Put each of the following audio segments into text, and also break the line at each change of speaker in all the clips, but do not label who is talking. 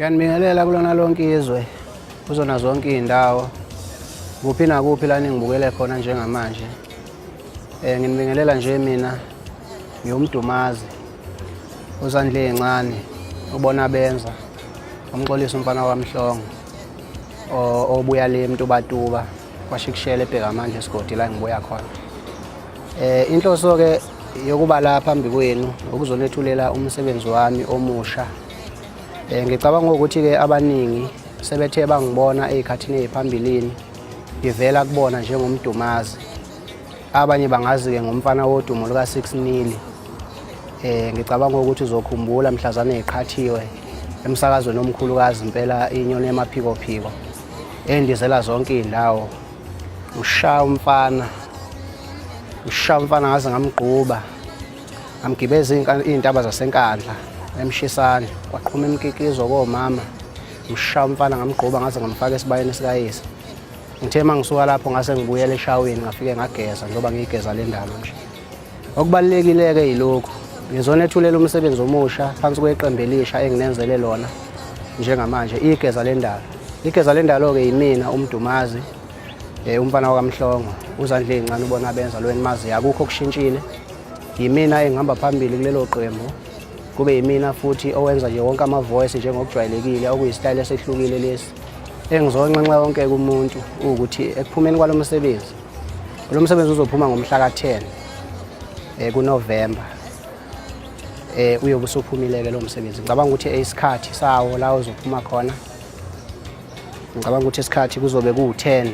Ngiyanibingelela kulona lonke izwe, kuzona zonke iy'ndawo, kuphi nakuphi la ningibukele khona njengamanje. Nginibingelela nje mina ngiwumdumazi uzandla ey'ncane ubona benza umxolisa umfana wamhlongo obuya le Mtubatuba kwashikushela ebhekamandla esigodi la ngibuya khona. Inhloso ke yokuba la phambi kwenu ukuzonethulela umsebenzi wami omusha. Ngicabanga ukuthi ke abaningi sebethe bangibona ezikhathini eziphambilini ngivela kubona njengomdumazi. Abanye bangazi ke ngomfana wodumo luka 6 Nili. Ngicabanga ukuthi uzokhumbula mhlazane eqhathiwe emsakazweni omkhulukazi impela inyoni emaphikophiko endizela zonke izindawo. Ushaya umfana, ushaya umfana ngaze ngamgquba, ngamgibeza iy'ntaba zaseNkandla emshisane, kwaqhuma imikikizo komama. Ngishaya umfana ngamgquba ngaze ngamfaka esibayeni sikayise. Ngithe uma ngisuka lapho ngase ngibuyela eshaweni ngafike ngageza njengoba ngiyigeza le ndalo nje. Okubalulekile-ke yilokhu, ngizonethulela umsebenzi omusha phansi kweqembu elisha enginenzele lona njengamanje, Igeza Lendalo. Igeza Lendalo-ke yimina uMdumazi, umfana wakaMhlongo, uzandla ey'ncane ubona benza lo enimaziyo, akukho okushintshile. Yimina engihamba phambili kulelo qembu, kube yimina futhi owenza nje wonke ama-voice njengokujwayelekile, okuyisitayela esehlukile lesi. Engizonxenxa wonke kumuntu ukuthi ekuphumeni kwalo msebenzi, lo msebenzi uzophuma ngomhla ka-10 kuNovember. Uyobe usuphumile-ke lo msebenzi. Ngicabanga ukuthi isikhathi sawo la uzophuma khona, ngicabanga ukuthi isikhathi kuzobe kuwu-10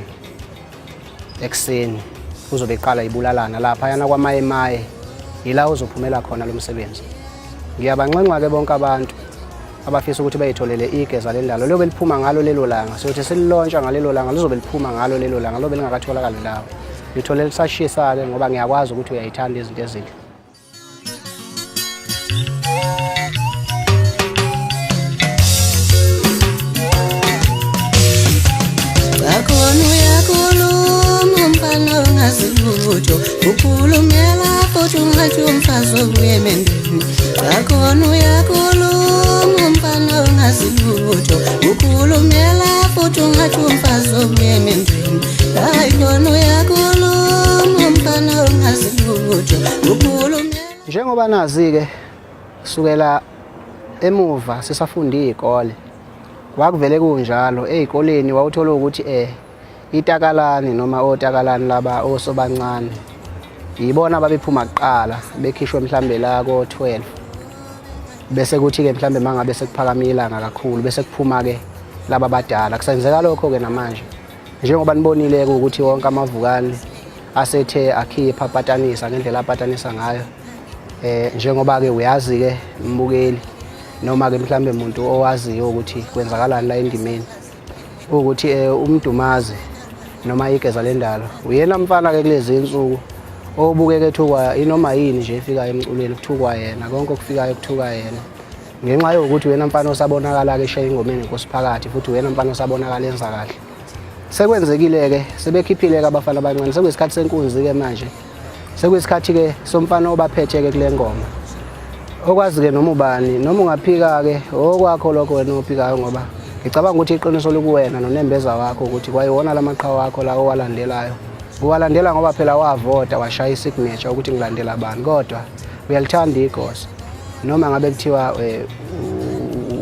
ekuseni, kuzobe iqala ibulalana laphayana kwamayemaye, yila uzophumela khona lo msebenzi. Ngiyabanxenxa-ke bonke abantu abafisa ukuthi bayitholele igeza lendalo, liyobe liphuma ngalo lelo langa. Sokuthi sililontsha ngalelo langa, lizobe liphuma ngalo lelo langa, liyobe lingakatholakali ndawo. Lithole lisashisa-ke ngoba ngiyakwazi ukuthi uyayithanda izinto ezinhle.
Akhona uyakhuluma umfana ongazi lutho, ukhulumela futhi ungathi umfazi obuye emendweni. Akhona uyakhuluma umfana ongazi lutho, ukhulumela futhi ungathi umfazi obuye emendweni. Hayi khona uyakhuluma umfana ongazi lutho, ukhulumela.
Njengoba nazi-ke kusukela emuva sisafunda iy'kole kwakuvele kunjalo ey'koleni wawuthola ukuthi itakalani noma otakalani laba osobancane yibona ababephuma kuqala bekhishwe mhlambe la ko-12, bese kuthi-ke mhlambe mangabe sekuphakamile ilanga kakhulu bese kuphuma-ke laba abadala. Kusenzeka lokho-ke namanje njengoba nibonile-ke ukuthi wonke amavukane asethe akhipha apatanisa ngendlela apatanisa ngayo. Njengoba-ke uyazi-ke mbukeli noma-ke mhlambe umuntu owaziyo ukuthi kwenzakalani la endimeni ukuthi umdumazi noma igeza lendalo uyena mfana-ke kulezi insuku obukeka ethukwa inoma yini nje efikayo emculweni, kuthukwa yena konke okufikayo kuthuka yena, ngenxa yokuthi uyena mfana osabonakala-ke eshaya ingoma enenkosi phakathi, futhi uyena mfana osabonakala enza kahle. Sekwenzekile-ke, sebekhiphile-ke abafana abancane, sekuyisikhathi senkunzi-ke manje, sekuyisikhathi-ke somfana obaphethe-ke kule ngoma okwazi-ke noma ubani noma ungaphika-ke okwakho lokho wena ophikayo, ngoba ngicabanga ukuthi iqiniso likuwena nonembeza wakho ukuthi kwayiwona la maqhawe akho la owalandelayo. Uwalandela ngoba phela wavota washaya isignature ukuthi ngilandela bani, kodwa uyalithanda igosa noma ngabe kuthiwa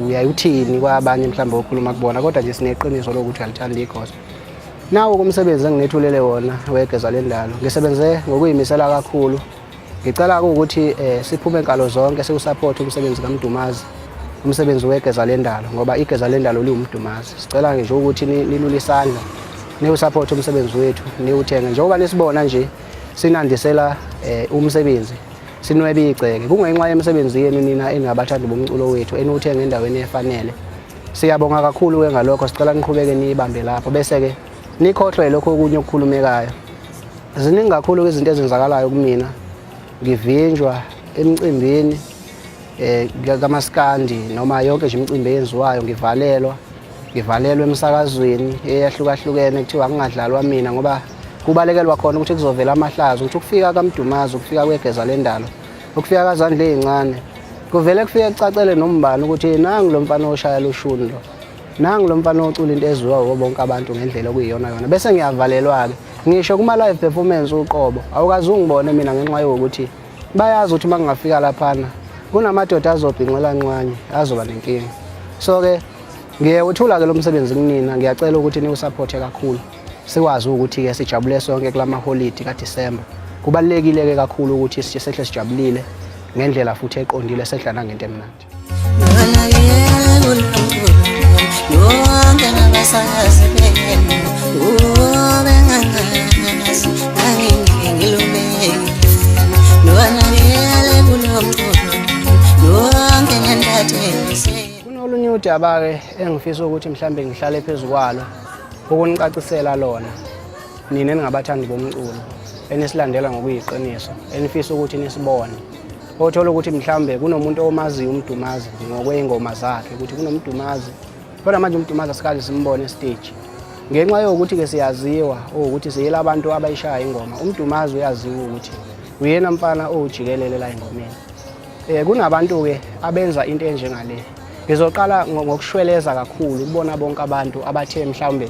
uyayuthini kwabanye mhlawumbe okhuluma kubona, kodwa nje sineqiniso lokuthi uyalithanda igosa. Nawo kumsebenzi enginethulele wona wegeza lendalo, ngisebenze ngokuyimisela kakhulu. Ngicela ukuthi siphume nkalo zonke siwusupport umsebenzi kaMdumazi, umsebenzi wegeza lendalo, ngoba igeza lendalo liwumdumazi. Sicela nje ukuthi nilule isandla niwusupport umsebenzi wethu, niwuthenge njengoba nisibona nje sinandisela umsebenzi, sinwebe igceke kungenxa yemisebenzi yenu nina eningabathandi bomculo wethu eniwuthenga endaweni efanele. Siyabonga kakhulu-ke ngalokho, sicela niqhubeke niyibambe lapho bese-ke nikhohlwe lokho okunye okukhulumekayo. Ziningi kakhulu izinto ezenzakalayo kumina, ngivinjwa emcimbini kamaskandi noma yonke nje imicimbi eyenziwayo, ngivalelwa emsakazweni eyahlukahlukene, kuthiwa kungadlalwa mina ngoba kubalekelwa khona ukuthi kuzovela amahlazo, ukuthi ukufika kaMdumazi, ukufika kwegeza lendalo, ukufika kaZandla ey'ncane Kuvele kufike kucacele nombani ukuthi nangu lo mfana oshaya lushuni lo. Nangu lo mfana ocula into ezwiwa yibo bonke abantu ngendlela okuyiyona yona. Bese ngiyavalelwa-ke. Ngisho kuma-live performance uqobo, awukaze ungibone mina ngenxa yokuthi bayazi ukuthi uma ngingafika laphana kunamadoda azobhinqela nqwanye azoba nenkinga. So-ke ngiyewuthula-ke lo msebenzi kunina, ngiyacela ukuthi niwusaphothe kakhulu. Sikwazi ukuthi-ke sijabule sonke kula maholidi kaDisemba. Kubalulekile-ke kakhulu ukuthi sehle sijabulile ngendlela futhi eqondile sehla nangento emnandi. Kunolunye udaba-ke engifisa ukuthi mhlambe ngihlale phezu kwalo ukunicacisela lona nina eningabathandi bomculo enisilandela ngokuyiqiniso enifisa ukuthi nisibone othola ukuthi mhlawumbe kunomuntu omaziyo umdumazi ngokwey'ngoma zakhe ukuthi kunomdumazi kodwa manje umdumazi asikaze simbone esiteji ngenxa yokuthi-ke siyaziwa ukuthi siyela abantu abayishaya ingoma umdumazi uyaziwa ukuthi uyena mfana owujikelele la engomeni um kunabantu-ke abenza into enjengale ngizoqala ngokushweleza kakhulu kubona bonke abantu abathe mhlawumbe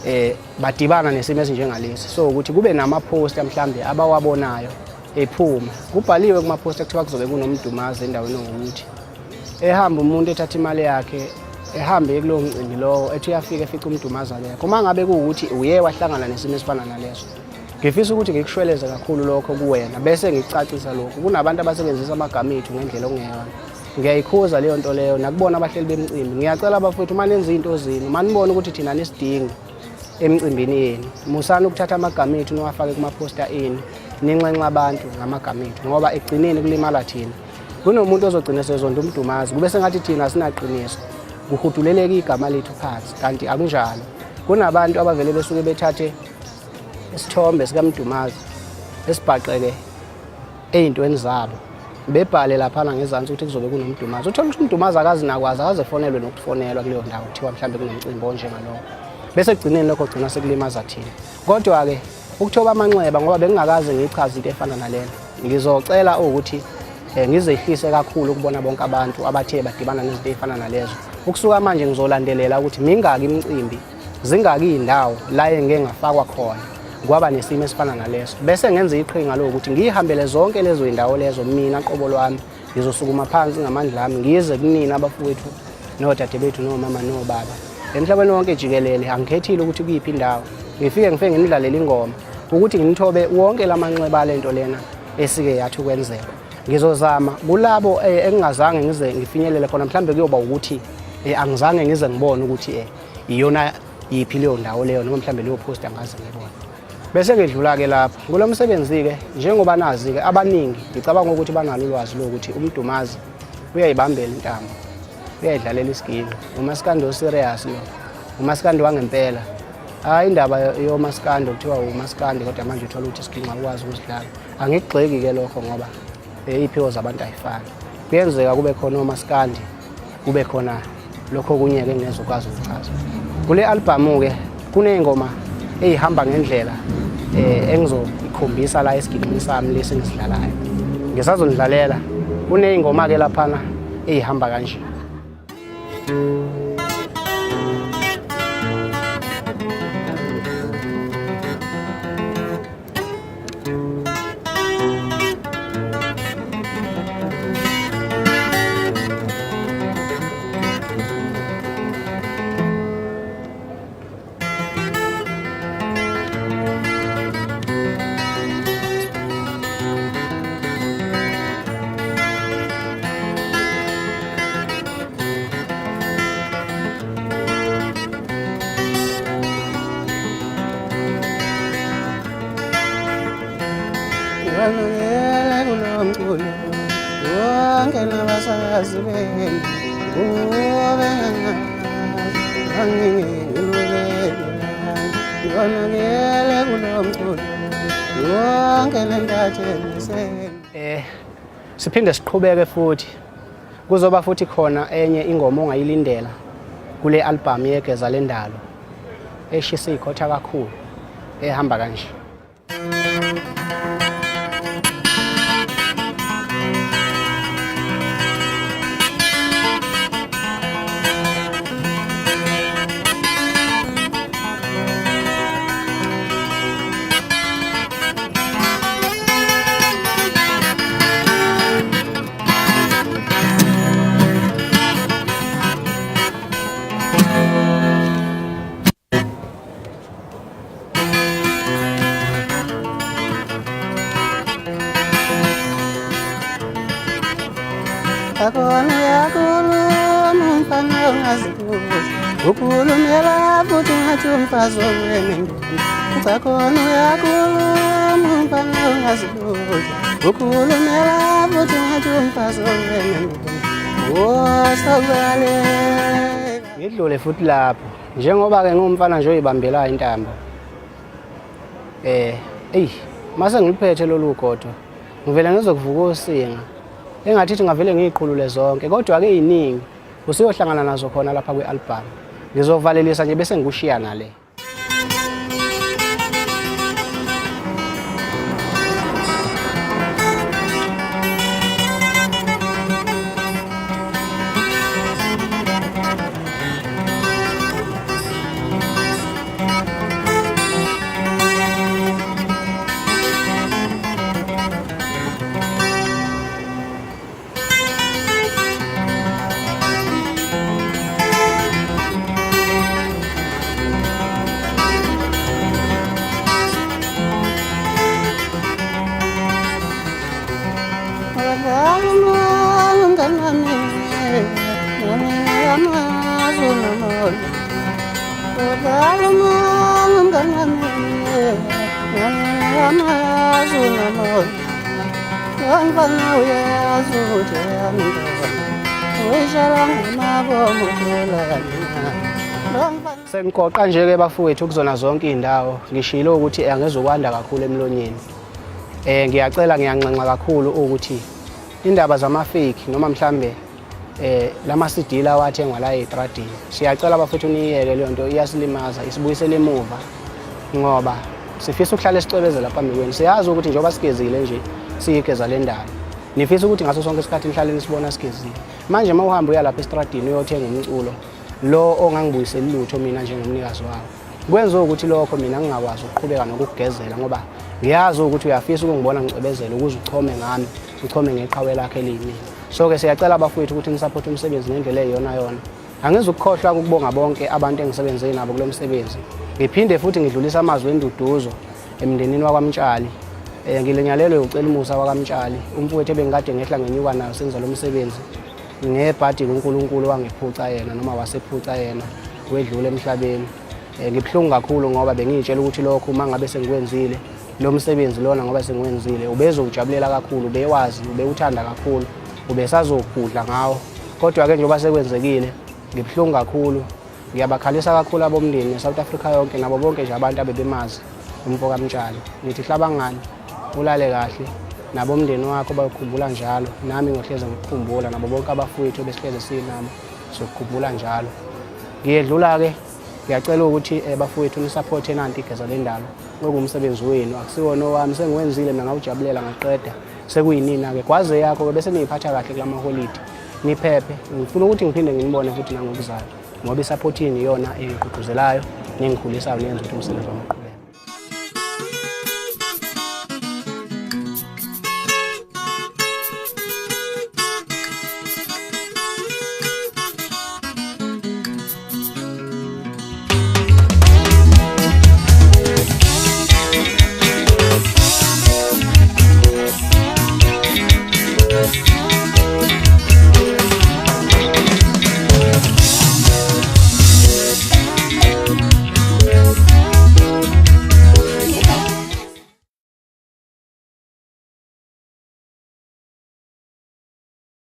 eh badibana nesimo esinjengalesi so ukuthi kube nama-poster mhlawumbe abawabonayo ephuma kubhaliwe kuma-poster kuthiwa kuzobe kunomdumazi endaweni ongukuthi ehamba umuntu ethatha imali yakhe ehambe kulowo mcimbi lowo ethi uyafika efica umdumazi akekho uma ngabe kuwukuthi uye wahlangana nesimo esifana naleso ngifisa ukuthi ngikushweleze kakhulu lokho kuwena bese ngikucacisa lokhu kunabantu abasebenzisa amagama ethu ngendlela okungeyona ngiyayikhuza leyo nto leyo nakubona abahleli bemcimbi ngiyacela abafowethu uma nenza iy'nto zenu uma nibona ukuthi thina nisidingi emcimbini yenu musani ukuthatha amagama ethu niwafake kumaphosta enu ninxenxa abantu ngamagama ethu ngoba ekugcineni kulimala thina kunomuntu ozogcina sezonda umdumazi kube sengathi thina asinaqiniso kuhuduleleke igama lethu phansi kanti akunjalo kunabantu abavele besuke bethathe isithombe sikamdumazi esibhaqeke ey'ntweni zabo bebhale laphana ngezansi ukuthi kuzobe kunomdumazi uthole ukuthi umdumazi akazi nakwazi akaze efonelwe nokufonelwa kuleyo ndawo kuthiwa mhlawumbe kunomcimbi onjengalowo bese ekugcineni lokho gcina sekulimaza thina kodwa-ke ukuthoba amanxeba ngoba bengingakaze ngiyichaze into efana nalena ngizocela ukuthi um ngizehlise kakhulu ukubona bonke abantu abathe badibana nezinto ey'fana nalezo ukusuka manje ngizolandelela ukuthi mingaki imicimbi zingaki iy'ndawo la engike ngafakwa khona kwaba nesimo esifana naleso bese ngenza iqhinga lokuthi ngiyihambele zonke lezo zindawo lezo mina qobo lwami ngizosukuma phansi ngamandla ami ngize kunina abafowethu nodadebethu nomama nobaba emhlabeni wonke jikelele angikhethile ukuthi kuyiphi indawo ngifike ngifike nginidlalele ingoma ukuthi nginithobe wonke lamanxeba lento lena esike yathi ukwenzeka ngizozama kulabo eh, engingazange ngize ngifinyelele khona mhlawumbe kuyoba ukuthi eh, angizange ngize ngibone ukuthi eh, iyona yiphi leyo ndawo leyo noma mhlawumbe leyo post angaze ngibone bese ngidlula-ke lapho kulo msebenzi-ke njengoba nazi-ke abaningi ngicabanga ukuthi banalo ulwazi lokuthi umdumazi uyayibambela intambo uyayidlalela isiginci umasikandi oserious lo umasikandi wangempela hhayi indaba yomasikandi okuthiwa umasikandi kodwa manje uthola ukuthi isiginci akukwazi ukusidlala angikugxeki-ke lokho ngoba eh, iy'phiwo zabantu ayifani kuyenzeka kube khona omasikandi kube khona lokho okunye-ke engingezukwazi ukuchaza kule albhamu-ke kuney'ngoma ey'hamba ngendlela um engizoyikhombisa la esiginqini sami lesi engisidlalayo ngisazonidlalela kuney'ngoma-ke laphana ey'hamba kanje
Wonke nabasazi benu kube ngilubele kulo mculo yonke le ntatsheni
eh siphinde siqhubeke futhi kuzoba futhi khona enye ingoma ongayilindela kule album yegeza lendalo eshisa ikhotha kakhulu ehamba kanje
Umfana ungazibuza ukhulumela futhi ungathi umfazi owenentombi. Cha khona uyakhuluma umfana ungazibuza ukhulumela futhi ungathi umfazi owenentombi. Wosobaleka.
Ngidlule futhi lapho njengoba-ke ngiwumfana nje oyibambelayo intambo. Eyi mase ngiluphethe lolu godo ngivele ngizokuvuka usinga engathi thi ngavele ngiyiqhulule zonke, kodwa-ke ey'ningi usuyohlangana nazo khona lapha kwi-album. Ngizovalelisa nje bese ngikushiya nale. Sengiqoqa nje-ke bafowethu kuzona zonke iy'ndawo, ngishilo ukuthi angizukwanda kakhulu emlonyeni. Ngiyacela, ngiyanxenxa kakhulu ukuthi indaba zama-fake noma mhlambe lama CD lawa athengwa la ey'tradini, siyacela bafowethu niyiyeke leyo nto, iyasilimaza, isibuyisela emuva ngoba sifisa ukuhlala sicwebezela phambi kwenu. Siyazi ukuthi njengoba sigezile nje siyigeza le ndalo, nifisa ukuthi ngaso sonke isikhathi nihlale nisibona sigezile. Manje uma uhamba uya lapha estradini uyothenga umculo lo ongangibuyiseli lutho mina njengomnikazi wawo, kwenza ukuthi lokho mina ngingakwazi ukuqhubeka nokukugezela ngoba ngiyazi ukuthi uyafisa ukungibona ngicwebezela ukuze uchome ngami, uchome ngeqhawe lakhe eliyimina. So-ke siyacela abafowethu ukuthi nisaphothe umsebenzi ngendlela eyiyona yona. Angizukukhohlwa ukubonga bonke abantu engisebenze nabo kulo msebenzi. Ngiphinde futhi ngidlulise amazwi enduduzo emndenini wakwaMtshali. Ngilinyalelwe uCelimusa wakwaMtshali, umfowethu ebengikade ngehla ngenyuka nayo senza lo msebenzi. Ngebhadi kuNkulunkulu wangiphuca yena noma wasephuca yena, wedlula emhlabeni. Ngibuhlungu kakhulu ngoba bengiyitshela ukuthi lokhu uma ngabe sengikwenzile lo msebenzi lona, ngoba sengiwenzile ubezowujabulela kakhulu, ubewazi, ubewuthanda kakhulu, ubesazogudla ngawo. Kodwa-ke njengoba sekwenzekile ngibuhlungu kakhulu, ngiyabakhalisa kakhulu abomndeni ne-South Africa yonke nabo bonke nje abantu abebemazi umfo kaMtshali. Ngithi hlabangani, ulale kahle nabomndeni wakho bayokukhumbula njalo, nami ngiyohleze ngikukhumbula, nabo bonke abafowethu ebesihleze sinabo siyokukhumbula njalo. Ngiyedlula-ke, ngiyacela ukuthi bafowethu nisaphothe nanti igeza lendalo, okuwumsebenzi wenu, akusiwona owami, sengiwenzile mina ngawujabulela ngaqeda, sekuyinina-ke. Gwaze yakho-ke bese niyiphatha kahle kula maholidi, niphephe. Ngifuna ukuthi ngiphinde nginibone futhi nangokuzayo, ngoba isaphothi yenu iyona engigqugquzelayo nengikhulisayo, nenza ukuthi umsebenzi wami uqhubeke.